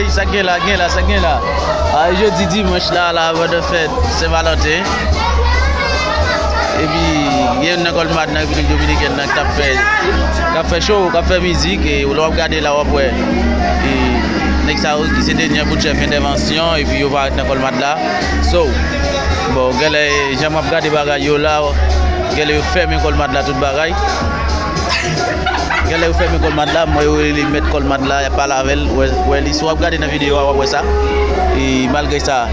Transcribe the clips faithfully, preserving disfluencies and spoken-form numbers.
Sa k gen la, gen la, sa k gen la. A, jodi dimanch la, la, pandan fèt Sen Valanten. Epi, gen youn nan Kòlmad nan Repiblik Dominikèn nan k t ap fè, k ap fè show, k ap fè mizik. E lè w ap gade la, w ap wè, e, nèg sa yo ki se dènye bout chèf entèvansyon, epi yo parèt nan Kòlmad la. So, bon, genlè, jan m ap gade bagay yo la, genlè yo fèmen Kòlmad la tout bagay. Genlè yo fèmen Kòlmad la, m wè yo rele mèt Kòlmad la, y ap pale avè l, wè, wè li. Si w ap gade nan videyo a, w ap wè sa. E malgre sa,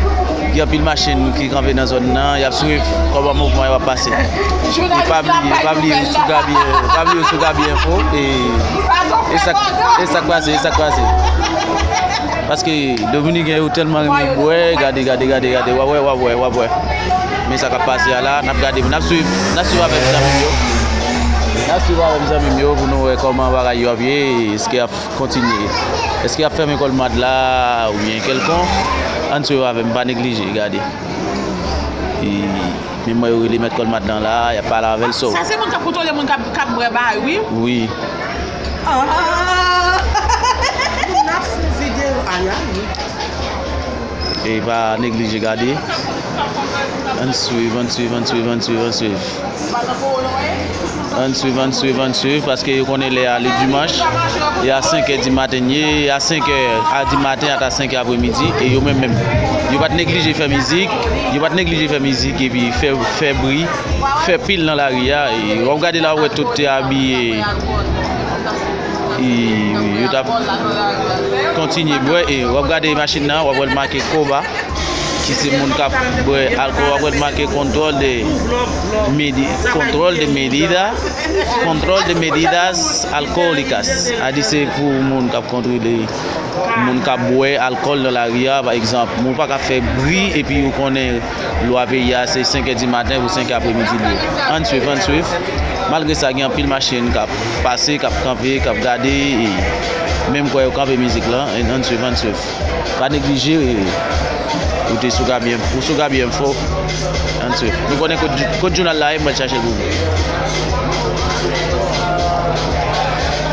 gen anpil machin ki kanpe nan zòn nan, y ap swiv kòman mouvman yo ap pase. E pa bliye, pa bliye sou Gaby, pa bliye sou Gaby Info. E, e sa, e sa k pase, e sa k pase. Paske Dominiken yo tèlman renmen bwè, gade, gade, gade, gade, w ap wè, w ap wè, w ap wè. Men sa k ap pase a la, n ap gade, n ap swiv, n ap swiv avèk zanmi m yo. N ap swiv avèk zanmi m yo pou nou wè kòman bagay yo ap ye, èske y ap kontinye. Èske y ap fèmen Kòlmad la, oubyen kèlkonk. Ann swiv avè m, pa neglije, gade. E, men mwen yo rele mèt Kòlmad lan la, y ap pale avè l, so. Sa se moun k ap kontwole moun k ap, k ap bwè bagay, wi. Wi. Ah! Moun ap fè videyo, ay, ay. E pa neglije gade. Ann swiv, ann swiv, ann swiv, ann swiv, ann swiv. Ann swiv, ann swiv, ann swiv, paske yo konnen lè a, li dimanch. E a senk è di maten ye, e a senk è a di maten ata senk è apremidi, e yo menm menm, yo pa t neglije fè mizik, yo pa t neglije fè mizik, epi fè, fè bri, fè pil nan lari a. E w ap gade la, w ap wè tout te abiye, e yo t ap kontinye bwè, e w ap gade machin nan, w ap wè l make Koba, ki se moun k ap bwè alkòl, w ap wè l make control de medi-, control de medida, control de medidas alcohólicas. A di se pou moun k ap kontwole moun k ap bwè alkòl nan lari a, pa egzanp. Moun pa ka fè bri epi ou konnen lwa peyi a se senk è di maten pou senk è apremidi l ye. Ann swiv, ann swiv. Malgre sa, gen anpil machin k ap pase, k ap kanpe, k ap gade, e menm kwè yo kanpe mizik lan, ann swiv, ann swiv. Pa neglije, e, ou te sou Gaby Info, ou sou Gaby Info. Ann swiv. Nou konnen kot, kot jounal la ye, mwen chache l pou nou.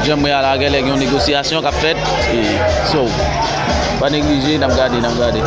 Jan mwen a la, genlè gen yon negosyasyon k ap fèt. E, so, pa neglije, n ap gade, n ap gade.